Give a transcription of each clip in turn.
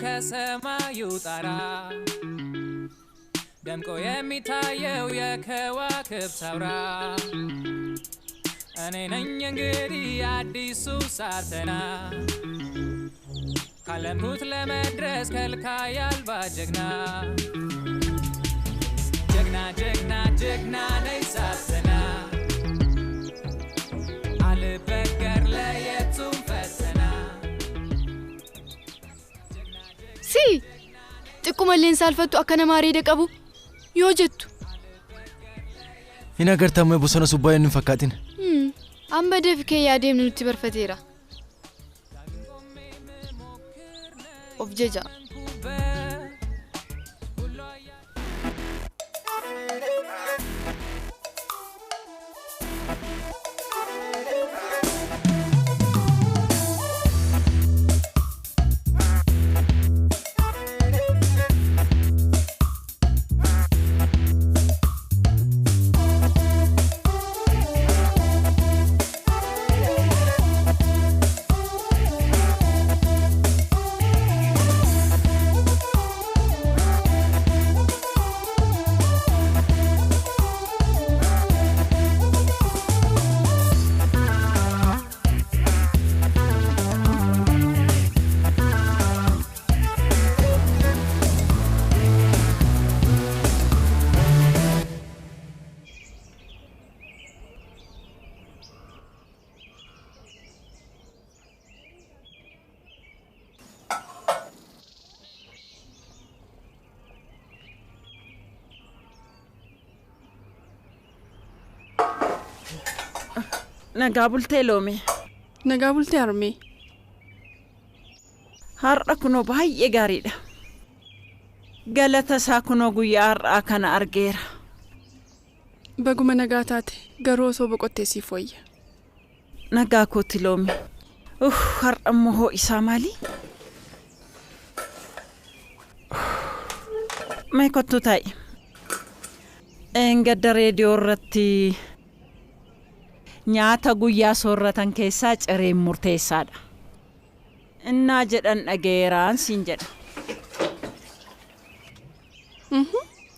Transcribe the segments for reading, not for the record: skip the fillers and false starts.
ከሰማዩ ጣራ ደምቆ የሚታየው የከዋክብት አውራ እኔ ነኝ እንግዲህ አዲሱ ሳተና ካለምኩት ለመድረስ ከልካይ አልባ ጀግና ጀግና ጀግና ጀግና ነኝ ሳተና አልበገር ለየቱም ፈተና Si xiqquma illee saalfattu akka nama areeda qabu yoo jettu. Hin agartamu bosona subbaa hin fakkaatin. Amma dafkee yaadeemnu nutti barfateera. Of jeja. Nagaa bultee Loome. Nagaa bultee harmee. Har'a kunoo baay'ee gaariidha. Galata isaa kunoo guyyaa har'aa kana argeera. Baguma nagaa taate garuu osoo boqottee siif wayya. Nagaa kooti Loome. Har'a immoo ho'isaa maali? Mee kottu taa'i. Gadda reediyoo irratti nyaata guyyaa soorratan keessaa cireen murteessaadha. Innaa jedhan dhageeraan siin jedha.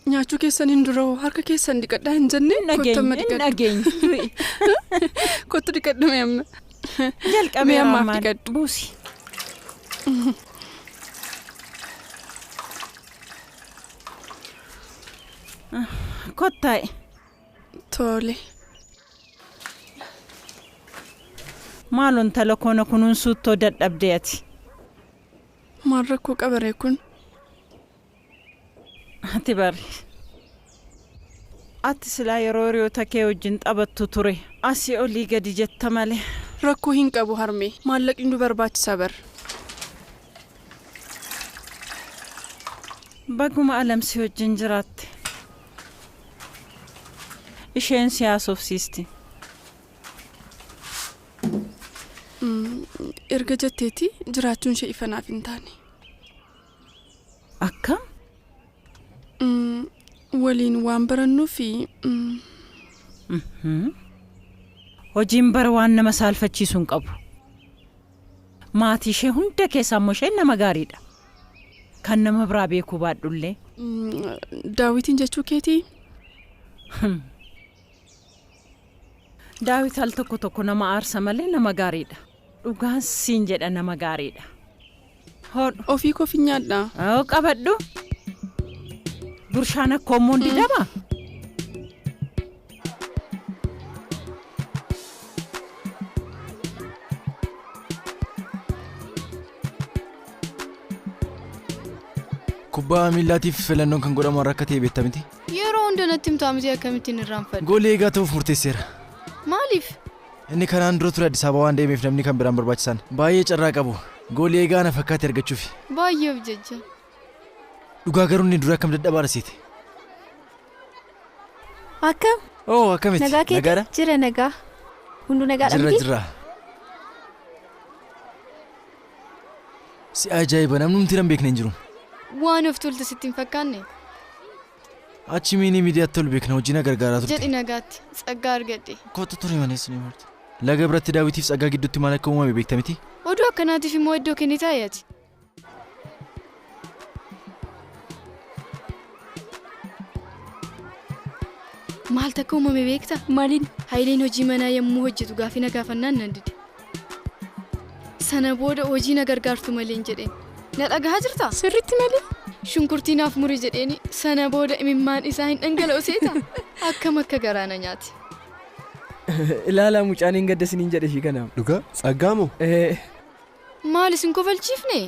Nyaachuu keessan hin duroo harka keessan dhiqadhaa hin jenne kottu dhageenye. Kottu dhiqadhu mee amma. Jalqabee ammaaf dhiqadhu. Buusi. Kottaa'i. Tole. Maaloo intala koona kunuunsuuttoo dadhabdee ati. Maal rakkoo qabaree kun? Ati bari. Ati silaa yeroo hiriyoota kee wajjin taphattu ture. Asii olii gadi jetta malee. Rakkoo hin qabu harmee. Maallaqni nu barbaachisaa bar. Baguma alamsii wajjin jiraatte. Isheen si haasofsiisti. Erga jetteeti jiraachuun ishee ifa naaf hin taane. Akkam? Waliin waan barannuu fi. Hojiin bara waan nama saalfachiisu hin qabu. Maatii ishee hunda keessaa immoo isheen nama gaariidha. Kan nama biraa beekuu baadhullee. Daawitiin jechuu keetii? Daawit al tokko tokko nama aarsa malee nama gaariidha. Dhugaan siin jedha nama gaariidha. Hodhu. Ofii koof hin nyaadhaa. Oo qabadhu. Burshaan akka immoo didama. Kubbaa miillaatiif filannoon kan godhamu har'a akka ta'e beekta miti? Yeroo hunda natti himtaa miti akkamittiin irraanfadhu. Goolii eegaa ta'uuf murteesseera. Maaliif? Inni kanaan dura ture Addis Ababaa waan deemeef namni kan biraan barbaachisan. Baay'ee carraa qabu. Goolii eegaa na fakkaate argachuuf. Baay'ee of jajja. Dhugaa garuu inni dura akkam dadhabaa seete. Akkam? Oo akkamitti? Nagaa keeti? Jira nagaa. Hunduu nagaadha miti? Jira jira. Si ajaa'iba namni nuti hin beekne hin jiru. Waan of tulte sitti hin fakkaanne? Achi miinii miidiyaatti ol beekna hojii na gargaaraa turte. Jedhi nagaatti tsaggaa argadhe. Kottu ture malees ni marti. Laga biratti daawwitiif tsaggaa gidduutti maal akka uumame beekta miti? Oduu akkanaatiif immoo iddoo kennitaa ati. Maal takka uumame beektaa? Maaliin? Hayileen hojii manaa yommuu hojjetu gaafii na gaafannaan nan dide. Sana booda hojii na gargaartu malee hin jedheen. Na dhagahaa jirtaa? Sirriitti malee? Shunkurtii naaf muri jedheeni sana booda imimmaan isaa hin dhangala'u seeta. Akkam akka garaa na nyaate. Ilaalaa mucaan hin gadda isiniin jedhe ishii kanaaf. Dhugaa? Tsaggaa moo? Maal isin kofalchiifne?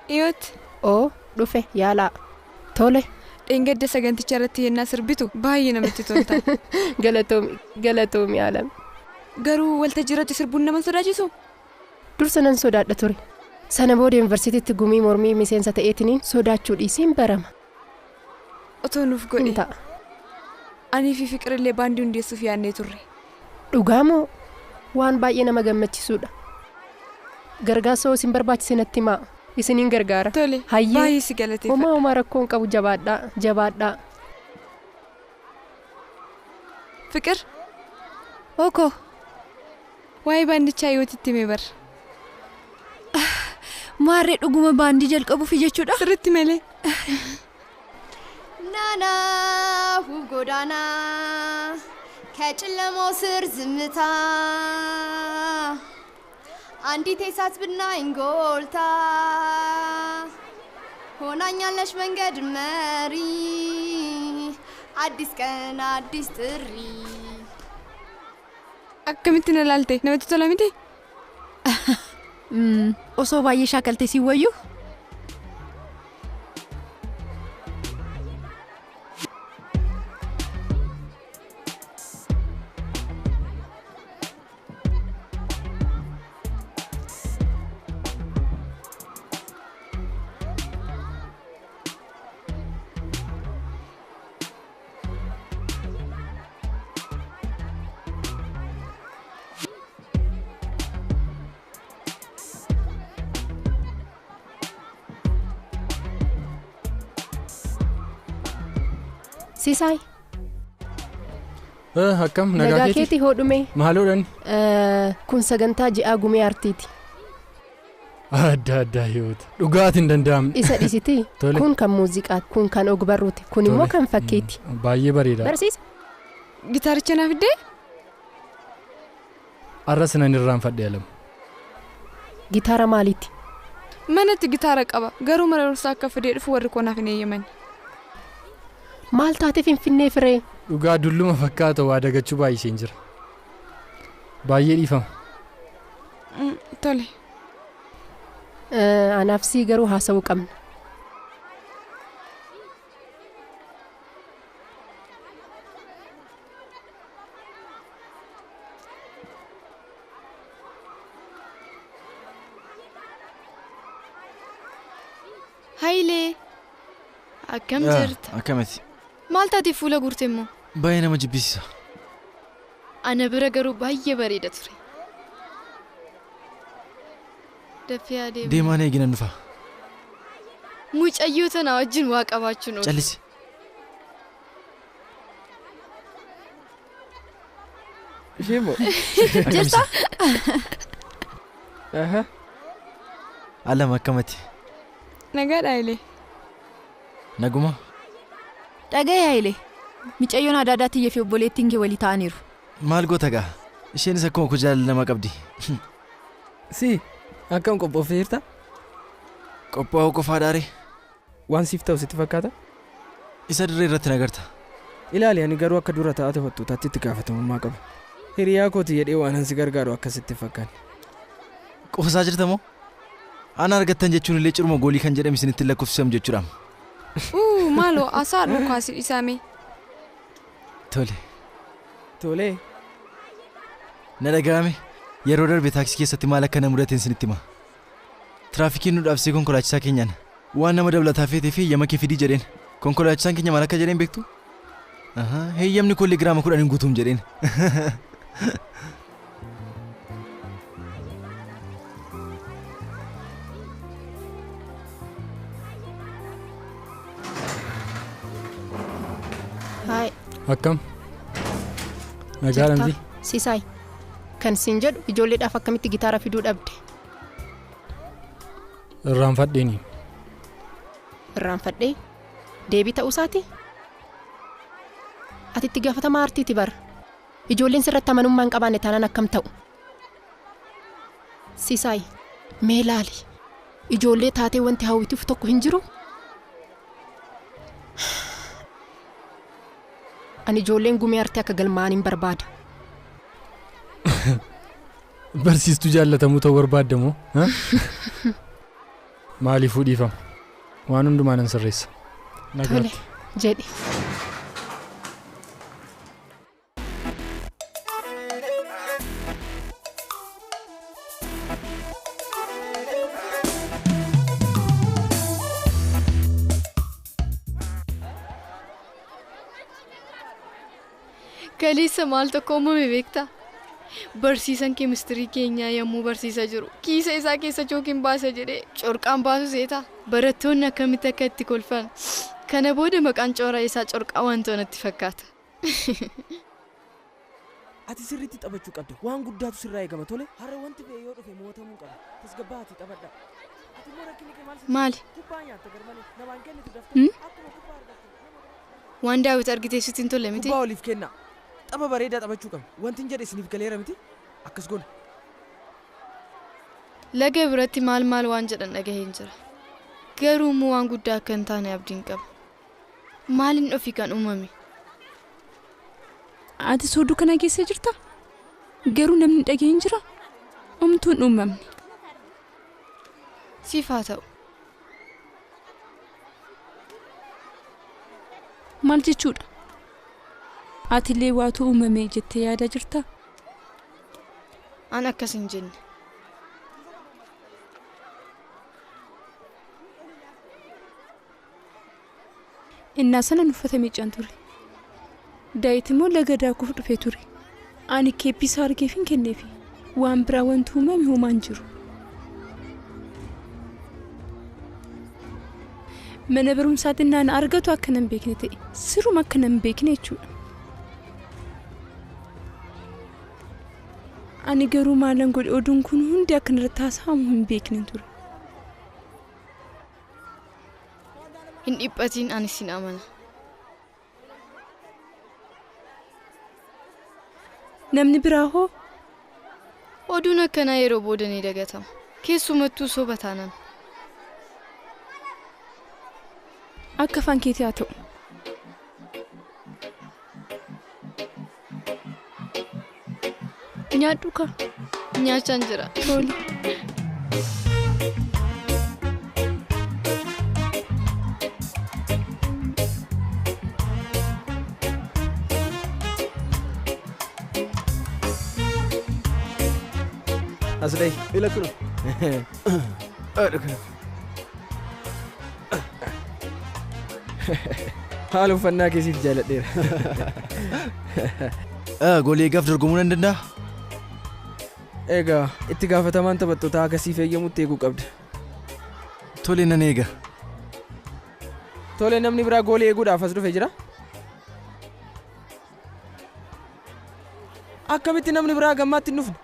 Dhiyoot. Oo dhufe yaalaa. Tole. Dheengadda saganticha irratti yennaa sirbitu baay'ee namatti tolta. Galatoomi galatoomi Alam. Garuu waltajjii irratti sirbuun nama sodaachisu? Dursa nan sodaadha ture. Sana booda yuunivarsiitiitti gumii mormii miseensa ta'eetiniin sodaachuu dhiiseen barama. Otoo nuuf godhe. Hin ta'a. Anii fi Fiqirillee baandii hundeessuuf yaadnee turre. Dhugaa moo? Waan baay'ee nama gammachiisudha. Gargaarsa hoo isin barbaachise natti himaa. Isiniin gargaara. Tole. Hayyee. Baay'ee si galateeffadha. Homaa homaa rakkoo hin qabu jabaadhaa jabaadhaa. Fiqir. Oko. Waa'ee baandichaa Hiyootitti himee bara. Maarree dhuguma baandii jalqabuufi jechuudha. Sirriitti malee. ናና ውብ ጎዳና ከጨለማው ስር ዝምታ አንዲት የእሳት ብናኝ ጎልታ ሆናኛለሽ መንገድ መሪ አዲስ ቀን አዲስ ጥሪ። Akkamitti na ilaalte? Namatti tola miti? Osoo baay'ee shaakaltee si wayyu. Sisaay. Akkam nagaa Nagaa keeti? keeti hodhume. Maaloodhaan? Kun sagantaa ji'aa gumii artiiti. Adda addaa Hiyoot. Dhugaatiin hin danda'amne. Isa dhisiti. Tole. Kun kan muuziqaati, kun kan ogbarruuti, kun immoo Tole. kan fakkiiti. Baay'ee bareeda. Barsiisa. Gitaaricha naa fiddee? Arras nan irraanfadhe Alam. Gitaara maaliiti? Manatti gitaara qaba. Garuu mana barumsaa akka fidee dhufu warri koo naaf hin eeyyaman. Maal taate Finfinnee firee? Dhugaa dulluma fakkaata waa dagachuu baay'iseen jira. Baay'ee dhiifama. Tole. Anaaf sii garuu haasa'uu qabna. Hayilee. Akkam jirta? Akkamiti? Maal taate fuula guurte immoo? Baay'ee nama jibbisiisa. Ana bira garuu baay'ee bareeda ture. Dafee adeemu. Deemaan eeginan dhufa. Mucayyoo tana wajjin waa qabaachuun oolu. Callisi. Ishee moo? Jirta? Aha. Alam akkamati? Nagaadha Hayilee. Naguma? Dhaga'i Hayilee. Mucayyoon adaadaa tiyyee fi obboleettiin kee walii ta'aniiru. Maal goota gaa? Isheenis akkuma koo jaalala nama qabdi. Si akkam qophooftee jirta? Qophaa'uu qofaadha ree. Waan siif ta'u sitti fakkaata? Isa dirree irratti na agarta. Ilaali ani garuu akka dura taa'aa taphattootaatti itti gaafatamummaa qaba. Hiriyaa kooti jedhee waan ani si gargaaru akkasitti fakkaanne. Qoosaa jirta moo? Ana argattan jechuun illee ciruma goolii kan jedhame isinitti lakkoofsisamu jechuudha. Uu maaloo asaa dhukaasi dhiisame. Tole. Tole. Na dhaga'ame yeroo darbe taaksii keessatti maal akka na mudateen isinitti hima. Tiraafikiin nu dhaabsee konkolaachisaa keenyaan waan nama dabalataa feetee fi heeyyama kee fidii jedheen. Konkolaachisaan keenya maal akka jedheen beektu? Heeyyamni kollee giraama 10 hin guutuum jedheen. Akkam? Nagaa miti? Sisaay, kan siin jedhu ijoolleedhaaf akkamitti gitaara fiduu dhabde? Irraanfadheeni. Irraanfadhee? Deebii ta'uu isaati? Ati itti gaafatamaa aartiiti bara. Ijoolleen sirratti amanummaa hin qabaanne taanaan akkam ta'u? Sisaay, mee ilaali. Ijoollee taatee wanti hawwituuf tokko hin jiru? Ani ijoolleen gumii aartii akka galmaa'an hin barbaada. Barsiistuu jaallatamuu ta'uu barbaadda moo? Maaliifuu dhiifama? Waan hundumaa nan sirreessa. Tole jedhi. Kaleessa maal tokko uumame beektaa? Barsiisan keemistirii keenyaa yommuu barsiisaa jiru kiisa isaa keessa chookiin baasa jedhee corqaan baasu seetaa? Barattoonni akkamitti akka itti kolfan. Kana booda maqaan cooraa isaa corqaa wantoota natti fakkaata. Ati sirriitti taphachuu qabda. Waan guddaatu sirraa eegama tole. Har'a wanti fe'e yoo dhufe mootamuu qaba. Tasgabbaa'aatii taphadha. Ati immoo rakkinni kee maal? Maali? Kubbaa nyaatta garmalee namaan kennitu daftee akkuma kubbaa argattu. Waan Daawit argitee sitti hin tolle miti? Kubbaa oliif kenna. Tapha bareedaa taphachuu qabna. Wanti hin jedhe isiniif galeera miti? Akkas goona. Laga biratti maal maal waan jedhan dhagaheen jira. Garuu immoo waan guddaa akka hin taane abdiin qaba. Maaliin ofii kan uumame? Ati sooduu kana keessa jirta? Garuu namni dhagaheen jira? Omtuun uumamne. Siif haa ta'u. Maal jechuudha? Ati illee waatu uumame jettee yaadaa jirtaa? An akkas hin jenne. Innaa sanan uffata miicaan ture. Daa'it immoo laga daakuuf dhufee ture. Ani keeppii isaa argeef hin kenneefi. Waan biraa wanti uumame homaa hin jiru. Mana barumsaatti naan argatu akka nan beekne ta'e. Siruma akka nan beekne jechuudha. Ani garuu maalan godhe oduun kun hundi akka narratti haasa'amu hin beekne ture. Hin dhiphatiin ani sin amana. Namni biraa hoo? Oduun akkanaa yeroo booda ni dagatama. Keessumattuu soba taanaan. Akka afaan keetii haa ta'u. Nyaadhu kaa. Nyaachaan jira. Tole. As dhahi. Ila kuno. Haala uffannaa keessiif jaaladheera. Goolii eegaaf dorgomuu nan danda'a? Egaa itti gaafatamaan taphattoota akka siif eeyyamutti eeguu qabda. Tole nan eega. Tole namni biraa goolii eeguudhaaf as dhufe jira? Akkamitti namni biraa gammaatti hin dhufne?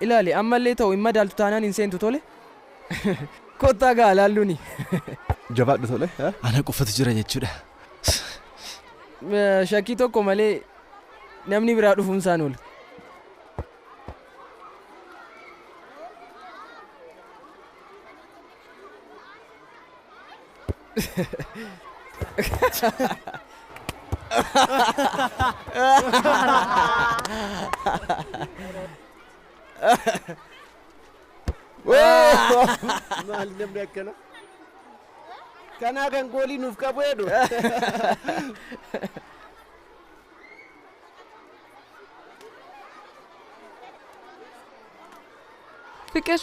Ilaali ammallee ta'u hin madaaltu taanaan hin seentu tole. Kottaa gaa laalluuni. Jabaadhu tole. Ana qofatu jira jechuudha. Shakkii tokko malee namni biraa dhufuun isaan oola. Maal namni akkana? Kanaa kan goolii nuuf qabu jedhu. Fiqir.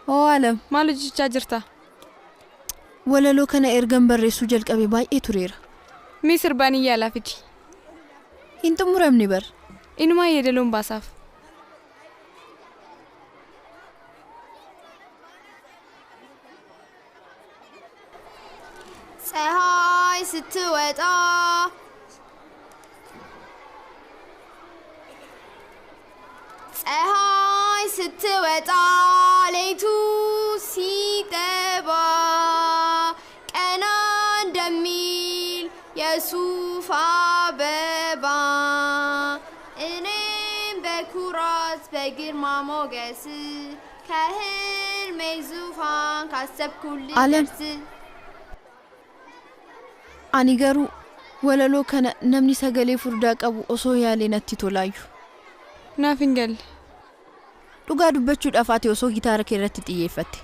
Oo Alam. Maal hojjechaa jirta? Walaloo kana ergan barreessuu jalqabe baay'ee tureera. Mee sirbaan yaalaa fidi. Hin xumuramne bar. Inumaa yeedaloon baasaaf. ፀሐይ ስትወጣ ፀሐይ ስትወጣ ሌቱ ሲጠባ ቀና እንደሚል የሱፍ አበባ እኔም በኩራት በግርማ ሞገስ ከህልሜ ዙፋን ካሰብኩልህ Alam. ደርስ Ani garuu walaloo kana namni sagalee furdaa qabu osoo yaalee natti tolaayu. Naaf hin galle. Dhugaa dubbachuudhaaf ati osoo gitaara kee irratti xiyyeeffatte.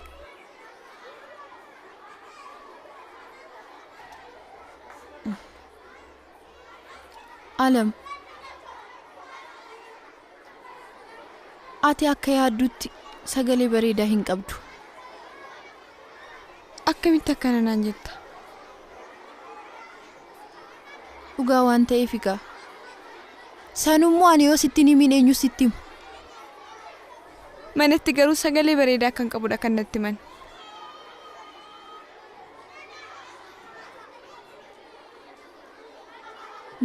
Alam. Ati akka yaaddutti sagalee bareedaa hin qabdu. Akkamitti akkana naan jetta? Dhugaa waan ta'eef egaa. Sanummoo ani yoo sitti hin himin eenyu sitti himu? Manatti garuu sagalee bareedaa akkan qabudha kan natti himan.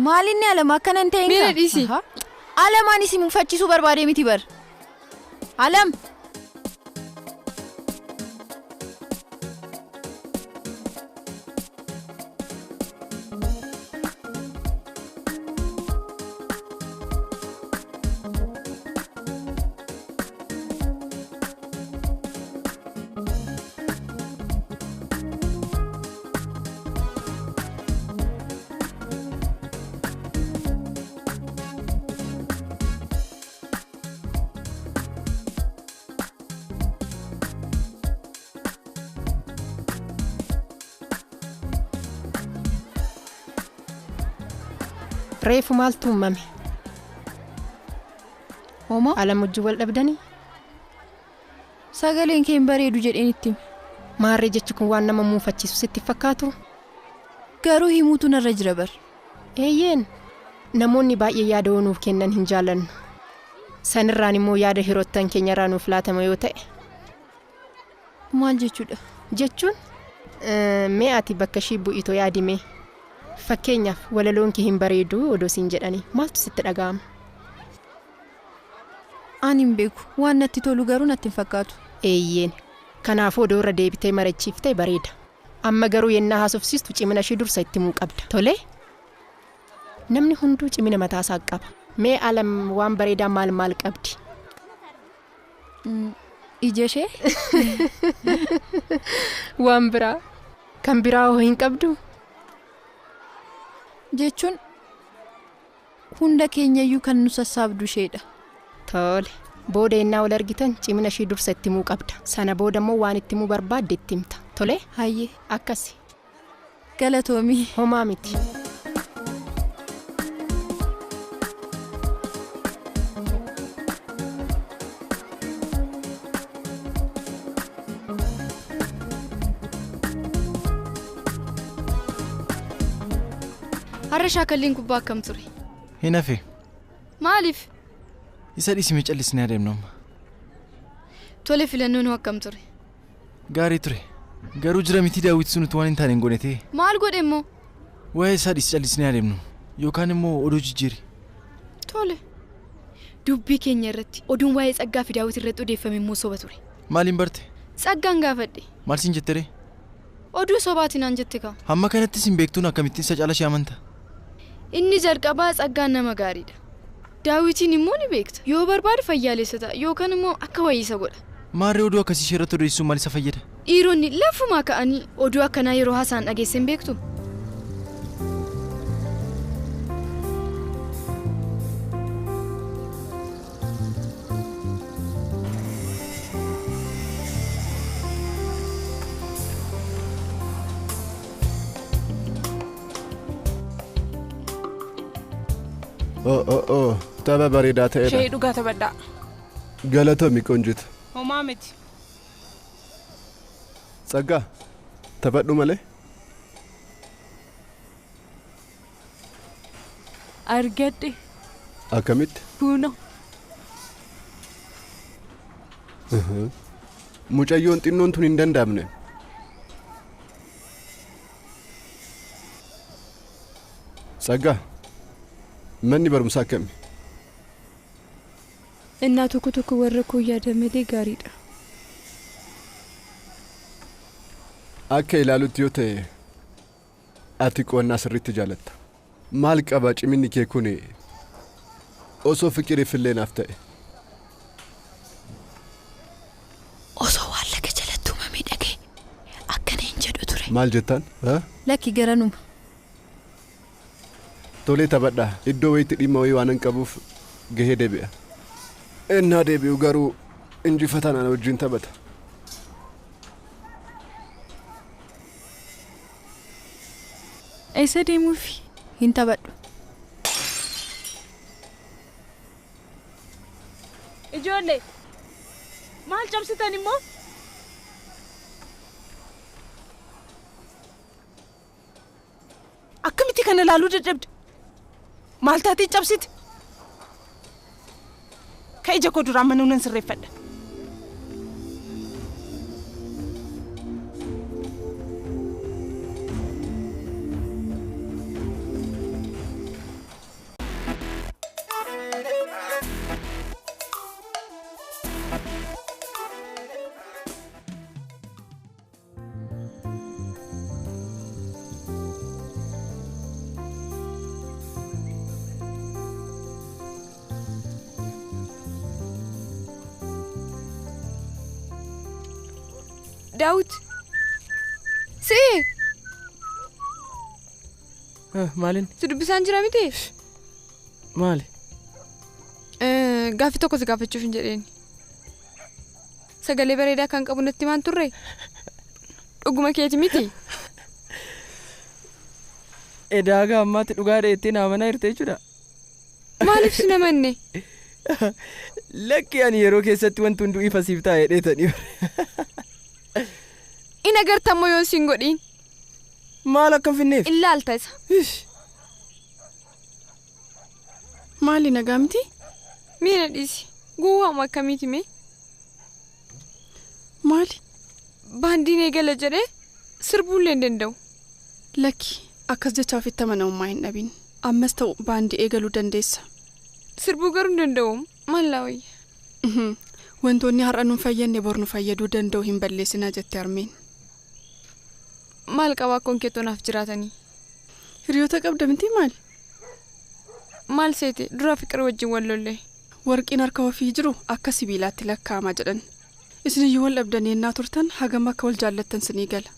Maal inni Alam akkana hin ta'in Miira kaa? dhiisi. Alam ani si mufachiisuu barbaadee miti bar. Alam. Reefu maaltu uumame? Homaa? Alam wajjin wal dhabdanii? Sagaleen kee hin bareedu jedheen itti hime. Maarree jechi kun waan nama muufachiisu sitti fakkaatu? Garuu himuutu narra jira bar. Eeyyeen namoonni baay'ee yaada nuuf kennan hin jaalannu. Sanirraan immoo yaada hiroottan keenyarraa nuuf laatama yoo ta'e. Maal jechuudha? Jechuun mee ati bakka ishii bu'itoo yaadime. Fakkeenyaaf walaloon kee hin bareedu odoo siin jedhanii maaltu sitti dhaga'ama? Ani hin beeku waan natti tolu garuu natti hin fakkaatu. Eeyyeen kanaafuu odoo irra deebitee marachiiftee bareeda. Amma garuu yennaa haasofsiistu cimina ishii dursa itti himuu qabda. Tole? Namni hunduu cimina mataasaa qaba. Mee Alam waan bareedaa maal maal qabdi? Ija ishee? Waan biraa? Kan biraa hoo hin qabdu? Jechuun hunda keenyayyuu kan nu sassaabdu isheedha. Tole. Booda yennaa wal argitan cimina ishii dursa itti himuu qabda. Sana booda immoo waan itti himuu barbaadde itti himta. Tole? Hayyee. Akkasi. Galatoomii. Homaa miti. Har'a shaakalliin kubbaa akkam ture? Hin hafe. Maaliif? Isa dhiisime callisnee adeemnu amma. Tole filannoon hoo akkam ture? Gaarii ture. Garuu jira miti daawwiti sun utuu waan hin taane hin goone ta'e. Maal godhe immoo? Waa'ee isaa dhiisi callisnee adeemnu. Yookaan immoo oduu jijjiiri. Tole. Dubbii keenya irratti oduun waa'ee Tsaggaa fi Daawit irratti odeeffame immoo soba ture. Maaliin barte? Tsaggaan gaafadhe. Maal siin jette ree? Oduu sobaatiin naan jette kaa. Hamma kanattis hin beektuun akkamittiin isa caala ishee amanta? Inni jalqabaa Tsaggaan nama gaariidha. Daawitiin immoo ni beekta. Yoo barbaade fayyaalessa ta'a yookaan immoo akka wayii isa godha. Maarree oduu akkasii ishee irratti odeessuun maal isa fayyada? Dhiironni lafumaa ka'anii oduu akkanaa yeroo haasa'an dhageesse hin beektu? Oh, oh, oh, tapha bareedaa ta'edha. Shayii dhugaa taphadhaa. Galatoomi Qonjit. Homaa miti. Tsaggaa, taphadhu malee. Argadhe. Akkamitti? Kunoo. Mucayyoon xinnoon tun hin danda'amne. Tsaggaa, manni barumsaa akkami? Innaa tokko tokko warra koo yaada malee gaariidha. Akka ilaalutti yoo ta'e ati qo'annaa sirriitti jaalatta. Maal qaba ciminni kee kun osoo fiqiriif illee naaf ta'e. Osoo waan laga jalatti uumamee dhagee akkana hin jedhu ture. Maal jettaan? Lakki garanuma. Tolee taphadhaa iddoo wayiitti dhimma wayii waan hin qabuuf gahee deebi'a. Innaa deebi'u garuu injifataan ana wajjin taphata. Eessa deemuufi? Hin taphadhu. Ijoollee maal cabsitan immoo? Akkamitti kana ilaaluu dadhabde? Maal taatee cabsite? Ka ija koo duraan mana nan sirreeffadha. Daawit! Si'ee! Maalin? Si dubbisaan jira miti? Maali? Gaaffii tokko si gaafachuuf hin jedheen. Sagalee bareedaa kan qabu natti himaan turre? Dhuguma keeti miti? Edaa haga ammaatti dhugaa dheettee naa manaa hirte jechuudha. Maaliif si namanne? Lakki ani yeroo keessatti wanti hunduu ifa siif taa'ee dheetanii. In agartammoo yoon siin godhiin. Maal akka hin finneef? Ilaalta isa. Maali nagaa miti? Miina dhiisi. Gowwaama akkamiiti mee? Maali? Baandiin eegala jedhee sirbuullee hin danda'u. Lakki akkas jecha ofitti amanamummaa hin dhabin. Ammas ta'u baandii eegaluu dandeessa. Sirbuu garuu hin danda'u. Maal laa wayya? Wantoonni har'a nu fayyadne bor nu fayyaduu danda'u hin balleessinaa jette harmeen. Maal qabaa akkoon keettoo naaf jiraatanii? Hiriyoota qabda miti maali? Maal seete dura fiqir wajjin wal lolle. Warqiin harka ofii jiru akka sibiilaatti lakkaa'ama jedhan. Isin iyyuu wal dhabdanii ennaa turtan hagam akka wal jaallattan sinii gala.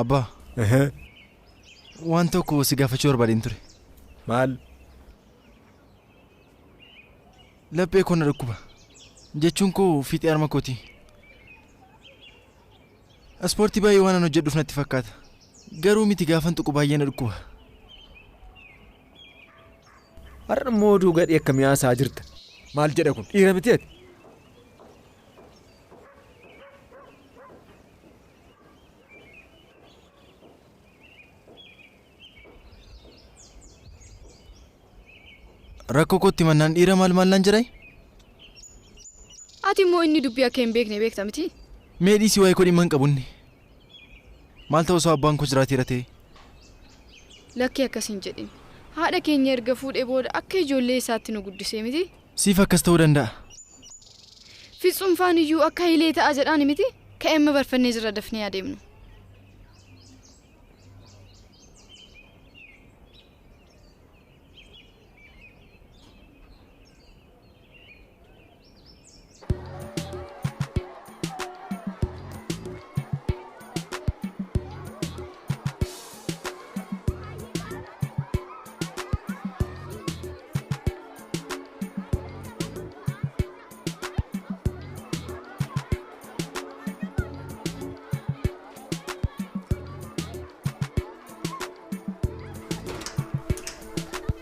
Abbaa. Waan tokko si gaafachuu barbaadeen ture. Maal? Laphee koo na dhukkuba. Jechuun koo fiixee harma kooti. Ispoortii baay'ee waan an hojjedhuuf natti fakkaata. Garuu miti gaafan tuqu baay'ee na dhukkuba. Har'a immoo oduu gadhee akkamii haasaa jirta? Maal jedha kun? Dhiira miti ati? Rakkoo kootti mannaan dhiira maal maallaan jiray? Ati immoo inni dubbii akka hin beekne beekta miti? Mee dhiisii waa'ee koo dhimma hin qabunni. Maal ta'u osoo abbaan koo jiraateera ta'e? Lakkii akkas hin jedhin. Haadha keenya erga fuudhee booda akka ijoollee isaatti nu guddisee miti? Siif akkas ta'uu danda'a. Fitsuunfaan iyyuu akka hilee ta'a jedhaan miti? Ka'ee amma barfannee jirra dafnee adeemnu.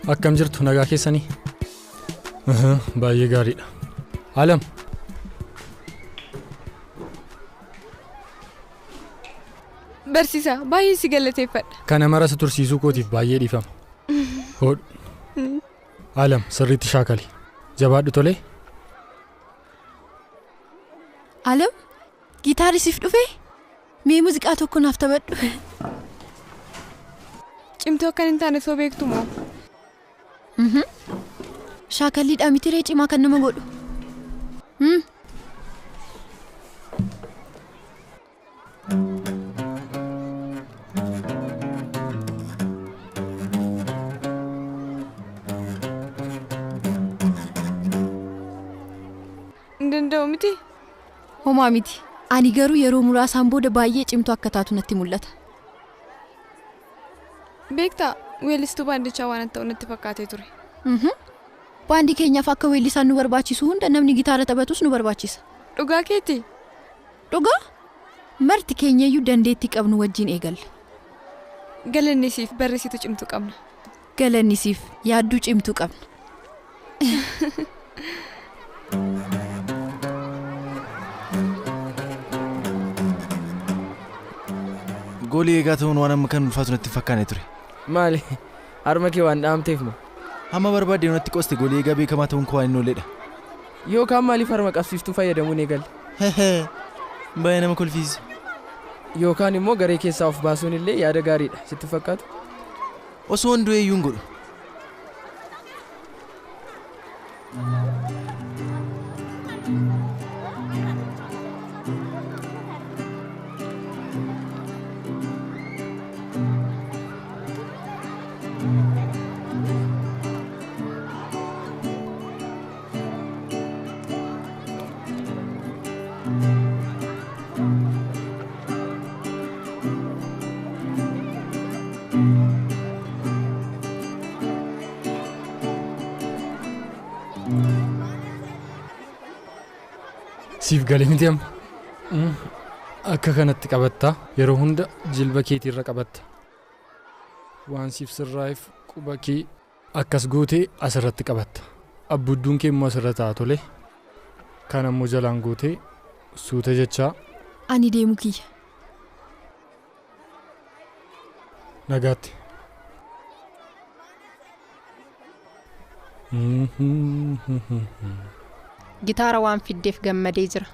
Akkam jirtu nagaa keessanii? Baay'ee gaariidha. Alam. Barsiisaa baay'ee si galateeffadha. Kana mara si tursiisuu kootiif baay'ee dhiifama. Hodhu. Alam sirriitti shaakali. Jabaadhu tolee. Alam gitaarri siif dhufee? Mee muuziqaa tokko naaf taphadhu. Cimtuu akkan hin taane soo beektu moo? Shaakalliidhaa miti ree cimaa kan nama godhu. Hin danda'u miti? Homaa miti. Ani garuu yeroo muraasaan booda baay'ee cimtuu akka taatu natti mul'ata. Beektaa weellistuu baandichaa waan ta'u natti fakkaatee ture. Baandii keenyaaf akka weellisaan nu barbaachisu hunda namni gitaara taphatus nu barbaachisa. Dhugaa keeti? Dhugaa? Marti keenyayyuu dandeettii qabnu wajjin eegalla. Galanni siif barreessituu cimtuu qabna. Galanni siif yaadduu cimtuu qabna. Goolii eegaa ta'uun waan amma kan ulfaatu natti fakkaane ture. Maali? Harma kee waan dhaamteef moo? Hamma barbaadde natti qoste goolii eegaa beekamaa ta'uun koo waan hin oolledha. Yookaan maaliif harma qabsiiftuu fayyadamuun eegalle? Baay'ee nama kolfiisa. Yookaan immoo garee keessaa of baasuun illee yaada gaariidha sitti fakkaatu? Osoo hin du'e iyyuu hin godhu. Siif galee miti amma. Akka kanatti qabatta yeroo hunda jilba keetiirra qabatta. Waan siif sirraa'eef quba kee akkas gootee asirratti qabatta. Abbudduun kee immoo asirra ta'a tole. Kan ammoo jalaan gootee suuta jechaa. Ani deemu kiyya. Nagaatti. Gitaara waan fiddeef gammadee jira.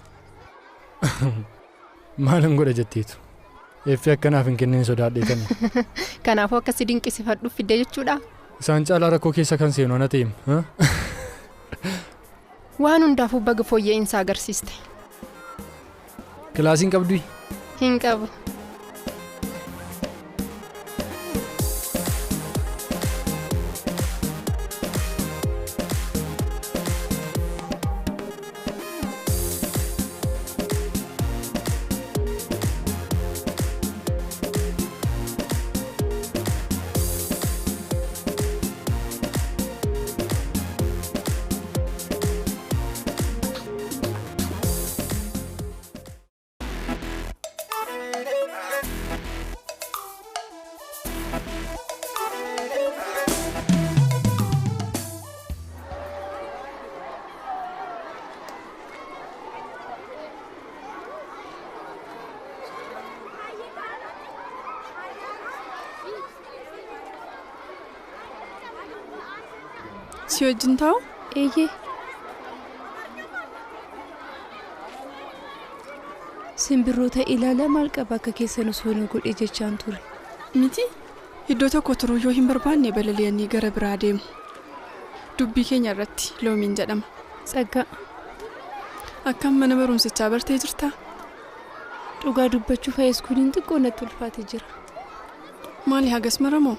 Maalin godha jetteetu? Eeffi akkanaaf hin kennin sodaadheetani. Kanaafuu akka si dinqisiifadhuuf fidde jechuudha. Isaan caalaa rakkoo keessa kan seenu ana ta'eem. Waan hundaafuu baga fooyya'insa agarsiiste. Kilaasiin qabdui? Hin qabu. Si wajjin taa'u? Eeyyee. Simbirroota ilaalaa maal qaba akka keessan osoo nu godhe jechaan ture. Miti iddoo tokko turuu yoo hin barbaanne balali'anii gara biraa deemu. Dubbii keenya irratti loomiin jedhama. Tsaggaa. Akkam mana barumsichaa bartee jirtaa? Dhugaa dubbachuuf haayiskuuliin xiqqoo natti ulfaatee jira. Maali hagas maramoo?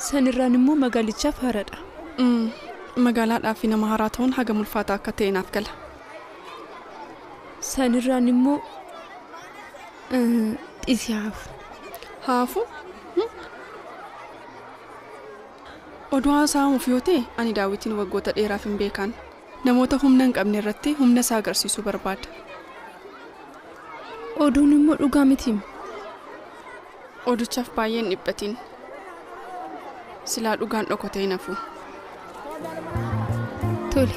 Sanirraan immoo magaalichaaf haaraadha. Magaalaadhaaf nama haaraa ta'uun hagam ulfaataa akka ta'e naaf gala. Sanirraan immoo xisi haafu. Haafu? Oduu haasa'amuuf yoo ta'e ani daawwitiin waggoota dheeraaf hin beekan. Namoota humna hin qabne irratti humna isaa agarsiisuu barbaada. Oduun immoo dhugaa miti. Oduchaaf baay'ee hin dhiphatin. Silaa dhugaan dhokatee hin hafu. Tole.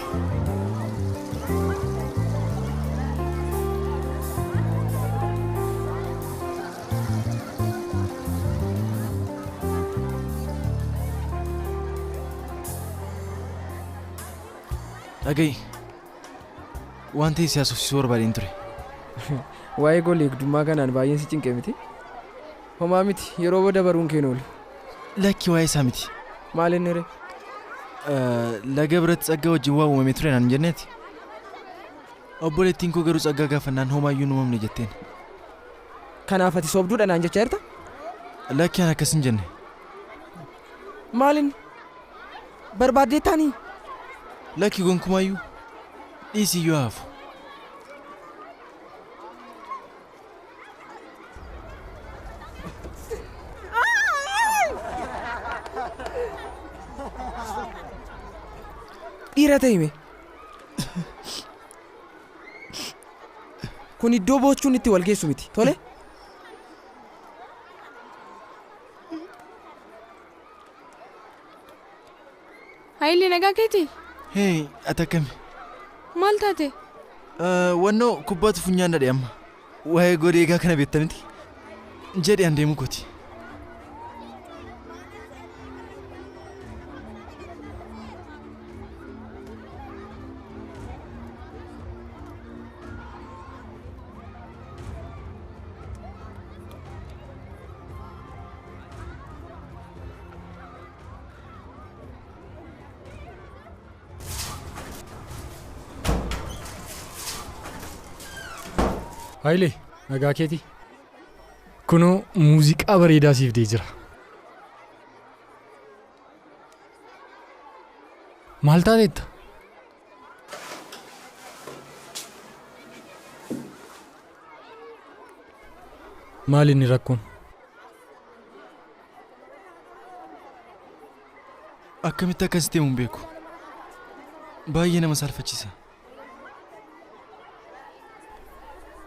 Dhaga'i. Waan ta'e si haasofsiisuu barbaadeen ture. Waa'ee gola eegdummaa kanaan baay'een si cinqe miti. Homaa miti yeroo booda baruun kee oolu. Lakki waa'ee isaa miti. Maal inni ree? Laga biratti tsaggaa wajjin waa uumamee ture naan hin jenneeti. Obboleettiin koo garuu tsaggaa gaafannaan homaayyuu hin uumamne jetteen. Kanaaf ati soobduudha naan jechaa jirta? Lakki an akkas hin jenne. Maal inni? Barbaaddee taanii? Lakki gonkumaayyuu dhiisiyyuu haa hafu. Dhiira ta'e hime. Kun iddoo boochuun itti wal geessu miti. Tole? Hayilee nagaa keeti? Hee, ati akkami? Maal taate? Wannoo kubbaatu funyaan dhadhe amma. Waa'ee godee egaa kana beekta miti? Jedhi an deemuu kooti. Hayilee, nagaa keeti. Kunoo muuziqaa bareedaa siif dee jira. Maal taateetta? Maal inni rakkoon? Akkamitti akkas deemu hin beeku. Baay'ee nama saalfachiisa.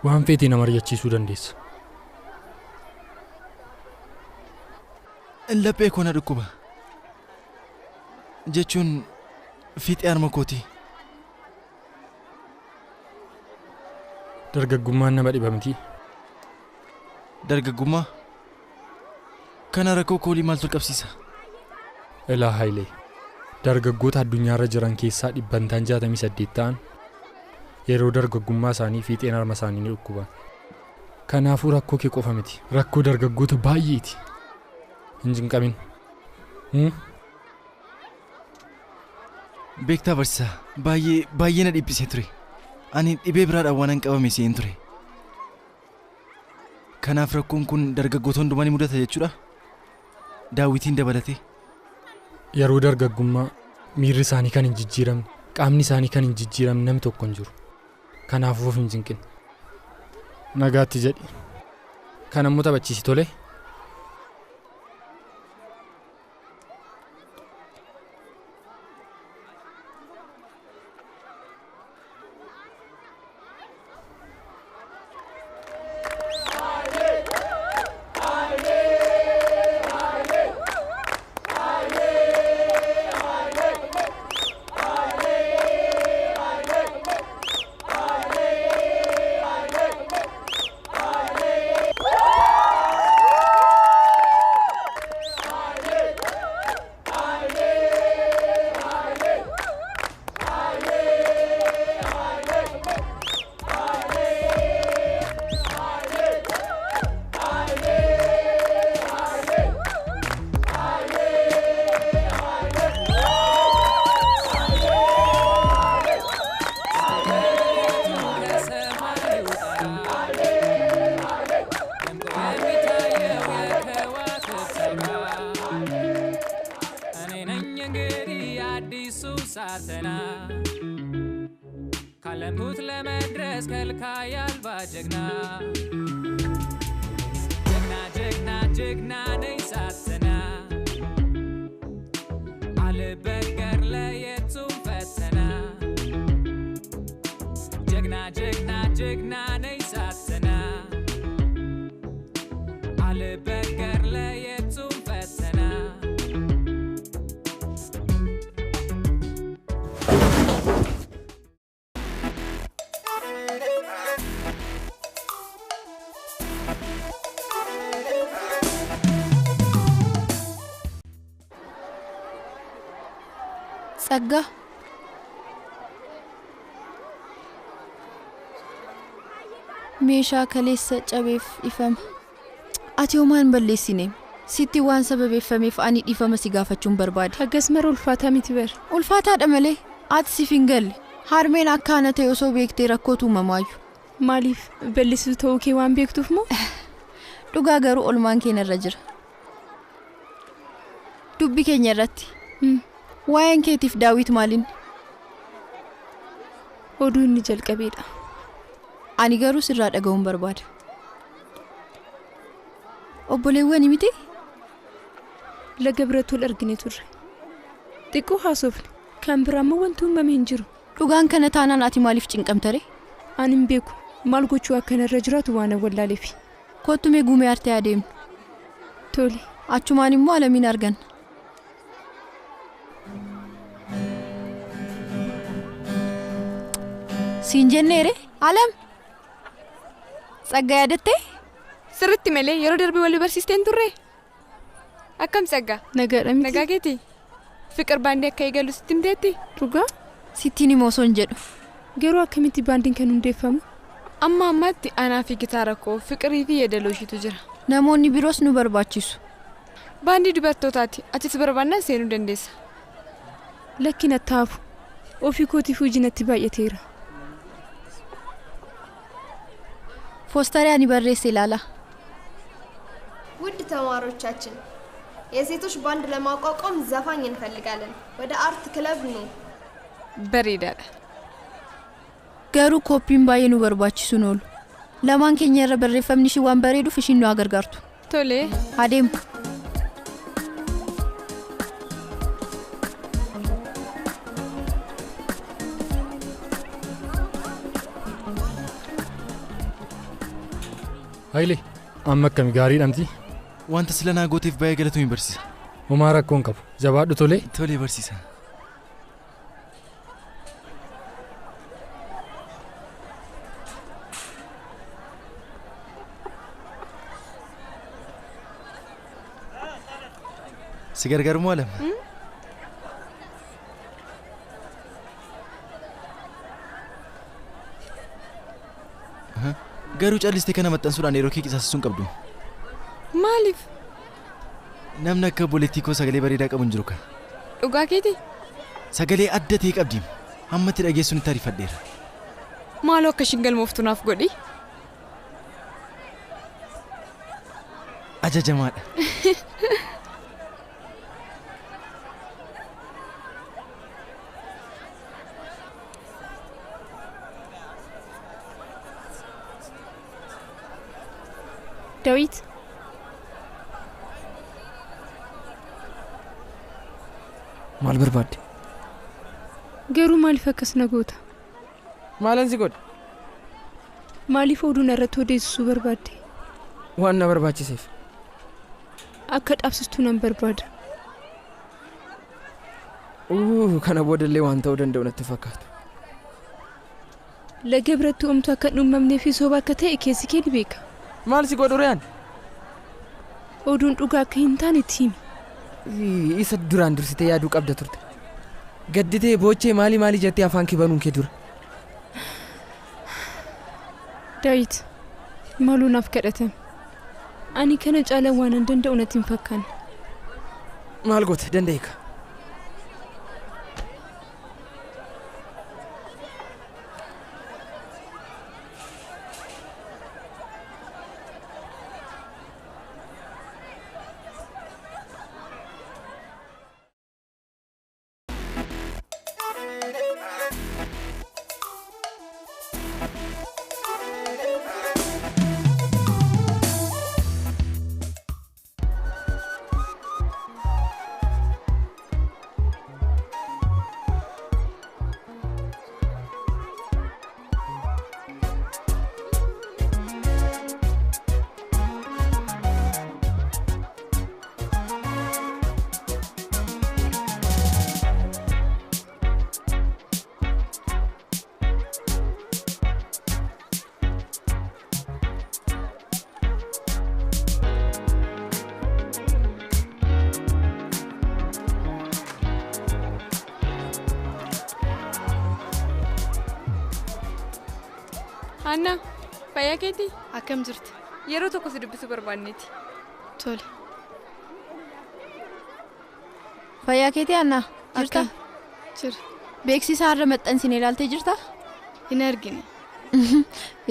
Waan feete nama mari'achiisuu dandeessa. Laphee koo na dhukkuba. Jechuun fiixee harma kooti. Dargaggummaan nama dhiba miti. Dargaggummaa? Kana rakkoo koolii maaltu qabsiisa? Ilaa Hayilee, dargaggoota addunyaarra jiran keessaa 68% ta'an yeroo dargaggummaa isaanii fiixeen harma isaanii ni dhukkuban. Kanaafuu rakkoo kee qofa miti. Rakkoo dargaggoota baay'eeti. Hin cinqamin. Beektaa barsiisaa, baay'ee baay'ee na dhiphisee ture. Ani dhibee biraadhaan waan hin qabame se'een ture. Kanaaf rakkoon kun dargaggoota hundumaa ni mudata jechuudha. Daawwitiin dabalatee. Yeroo dargaggummaa miirri isaanii kan hin jijjiiramne, qaamni isaanii kan hin jijjiiramne namni tokko hin jiru. Kanaafuu of hin cinqin. Nagaatti jedhi. Kan ammoo taphachiisi tole. ካለምኩት ለመድረስ ከልካይ አልባ ጀግና ጀግና ጀግና ጀግና ነኝ ሳተና አልበገር ለየቱም ፈተና ጀግና ጀግና ጀግና ነኝ ሳተና አልበገር ለየቱም ፈተና Tsaggaa. Meeshaa kaleessa cabeef ifama. Ati homaa hin balleessine. Sitti waan sababeeffameef ani dhiifama si gaafachuun barbaade. Akkas mara ulfaataa miti bar. Ulfaataadha malee. Ati siif hin galle. Harmeen akka ana ta'e osoo beektee rakkootu uumamaayyuu. Maaliif balleessitu ta'uu kee waan beektuuf moo? Dhugaa garuu olmaan keenya irra jira. Dubbi keenya irratti. Waa'een keetiif Daawit maaliin? Oduu inni jalqabeedha. Ani garuu sirraa dhaga'uun barbaada. Obboleewwan miti? Laga biratti wal argine turre. Xiqqoo haasofne. Kan biraa immoo wanti uumame hin jiru. Dhugaan kana taanaan ati maaliif cinqamta ree? Ani hin beeku. Maal gochuu akkana irra jiraatu waan wallaaleefi. Kottu mee guumee artee adeemnu. Tole. Achumaan immoo Alamiin arganna. Siin jenneere? Alam! Tsaggaa yaadattee? Sirriitti malee yeroo darbe wal barsiisteen turre. Akkam Tsaggaa? Nagaadha miti. Nagaa keeti? Fiqir baandii akka eegalu sitti himteetti? Dhugaa? Sittiin hima osoo hin jedhu. Garuu akkamitti baandiin kan hundeeffamu? Amma ammaatti anaa fi gitaara koo Fiqirii fi yeedaloo ishiitu jira. Namoonni biroos nu barbaachisu. Baandii dubartootaati. Atis barbaannaan seenuu dandeessa. Lakki natti hafu. Ofii kootiif hojii natti baay'ateera. Poostarii ani barreesse ilaala. ውድ ተማሪዎቻችን የሴቶች ባንድ ለማቋቋም ዘፋኝ እንፈልጋለን። ወደ አርት ክለብ ኑ። Bareedaadha. Garuu kooppiin baay'ee nu barbaachisu oolu. Lamaan keenya irra barreeffamni ishii waan bareeduuf ishiin nu gargaartu. Tole. Adeemu. Hayilee, amma akkami gaariidha miti? Wanta sila naa gooteef baay'ee galatoomi barsiisa. Homaa rakkoo hin qabu. Jabaadhu tolee. Tolee barsiisa. Si gargaaru moo Alam? Garuu callistee kana maxxansuudhaan yeroo kee qisaasessuu hin qabdu. Maaliif? Namni akka obboleettii koo sagalee bareedaa qabu hin jiru ka. Dhugaa keeti? Sagalee adda ta'e qabdi. Hammatti dhageessuun itti ariifadheera. Maaloo akka ishiin galmooftu naaf godhi. Ajajamaadha. Daawit. Maal barbaadde? Garuu maaliif akkas na goota? Maalan si godhe? Maaliif oduu narratti odeessisuu barbaadde? Waan na barbaachiseef. Akka dhaabsistuu nan barbaada. Kana boodallee waan ta'uu danda'u natti fakkaatu. Laga biratti oomtu akka hin uumamnee fi soba akka ta'e keessi kee ni beeka. Maal si godhu riyaan? Oduun dhugaa akka hin taane itti himi. Isa duraan dursitee yaaduu qabda turte. Gadditee boochee maalii maalii jettee afaan kee banuun kee dura. Daawit, maaloo naaf kadhatame. Ani kana caalaa waan hin danda'u natti hin fakkaanne. Maal goota danda'eeka. Anna, fayyaa keetii? Akkam jirta? Yeroo tokko si dubbisuu barbaanneeti. Tole. Fayyaa keetii Anna? Jirta? Jira. Beeksisa har'a maxxansine ilaaltee jirta? Hin argine.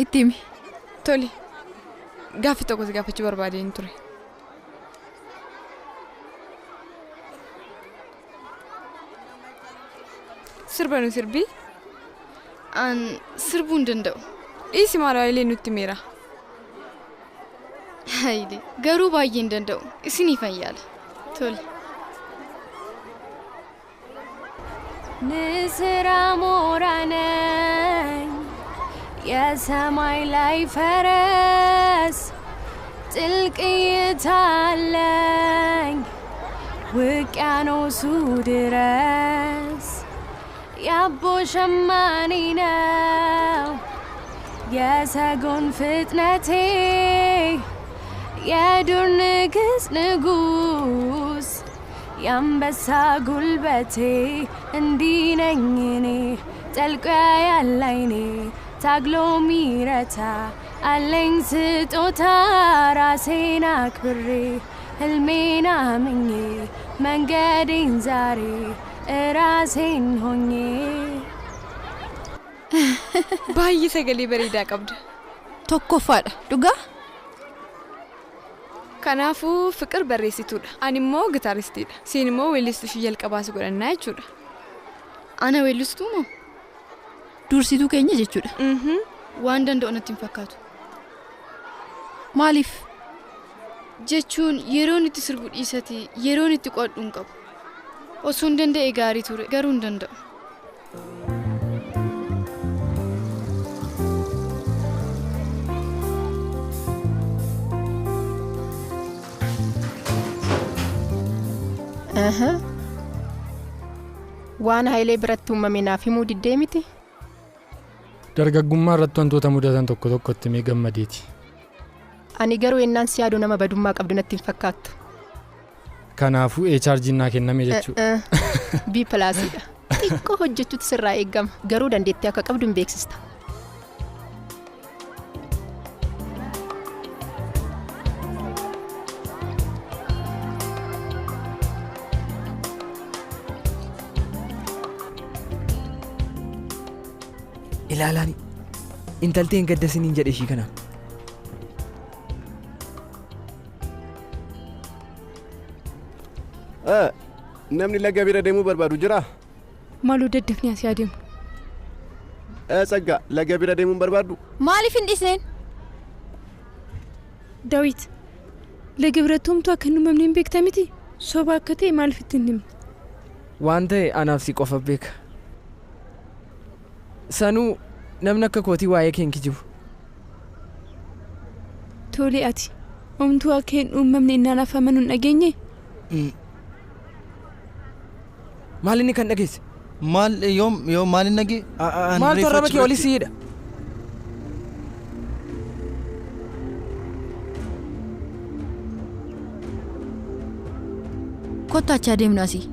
Itti himi. Tole. Gaaffii tokko si gaafachuu barbaadeen ture. Sirba nu sirbii? An sirbuu hin danda'u. Dhiisi maal Hayilee nutti miira. Hayilee garuu baay'ee hin danda'u. Isiniifan yaala. Tole. ንስር አሞራ ነኝ የሰማይ ላይ ፈረስ ጥልቅ እይታ አለኝ ውቅያኖሱ ድረስ ያቦ ሸማኔ ነው የሰጎን ፍጥነቴ የዱር ንግሥት ንጉሥ የአንበሳ ጉልበቴ እንዲህ ነኝ እኔ ጠልቆ ያያል ዓይኔ ታግሎ ሚረታ አለኝ ስጦታ ራሴን አክብሬ ህልሜን አምኜ መንገዴን ዛሬ ራሴን ሆኜ Baay'ee sagalee bareedaa qabda. Tokkoffaadha. Dhugaa? Kanaafuu Fiqir barreessituudha. Ani immoo gitaaristiidha. Siin immoo weellistuu ishee jalqabaa si godhannaa jechuudha. Ana weellistuu moo? Dursituu keenya jechuudha. Waan danda'u natti hin fakkaatu. Maaliif? Jechuun yeroon itti sirbu dhiisati yeroon itti qo'adhu hin qabu. Osoo hin danda'e gaarii ture garuu hin danda'u. Waan Hayilee biratti uumame naaf himuu diddee miti? Dargaggummaa irratti wantoota mudatan tokko tokkotti mee gammadeeti. Ani garuu ennaan si yaadu nama badummaa qabdu natti hin fakkaattu. Kanaafuu E chaarjiin naa kenname jechuudha. B pilaasiidha. Xiqqoo hojjechuutu sirraa eegama. Garuu dandeettii akka qabdu hin beeksista. Ilaalaani intalteen gadda isiniin jedhe ishii kana. Namni laga bira deemuu barbaadu jiraa? Maaloo daddafnee asii adeemu. Tsaggaa laga bira deemuu barbaaddu? Maaliif hin dhiisneen? Daawit laga biratti homtuu akka hin uumamne hin beekta miti? Soba akka ta'e maaliif itti hin himne? Waan ta'e anaaf si qofa beeka. Sanuu namni akka kootii waa'ee kee hin kijibu. Tole ati homtuu akka hin uumamne innaan afaman hin dhageenye? Maal inni kan dhageesse? Maal yoom yoom maal inni dhagee? Maaltu arraba kee olii siidha? Kottu achi adeemnu asii.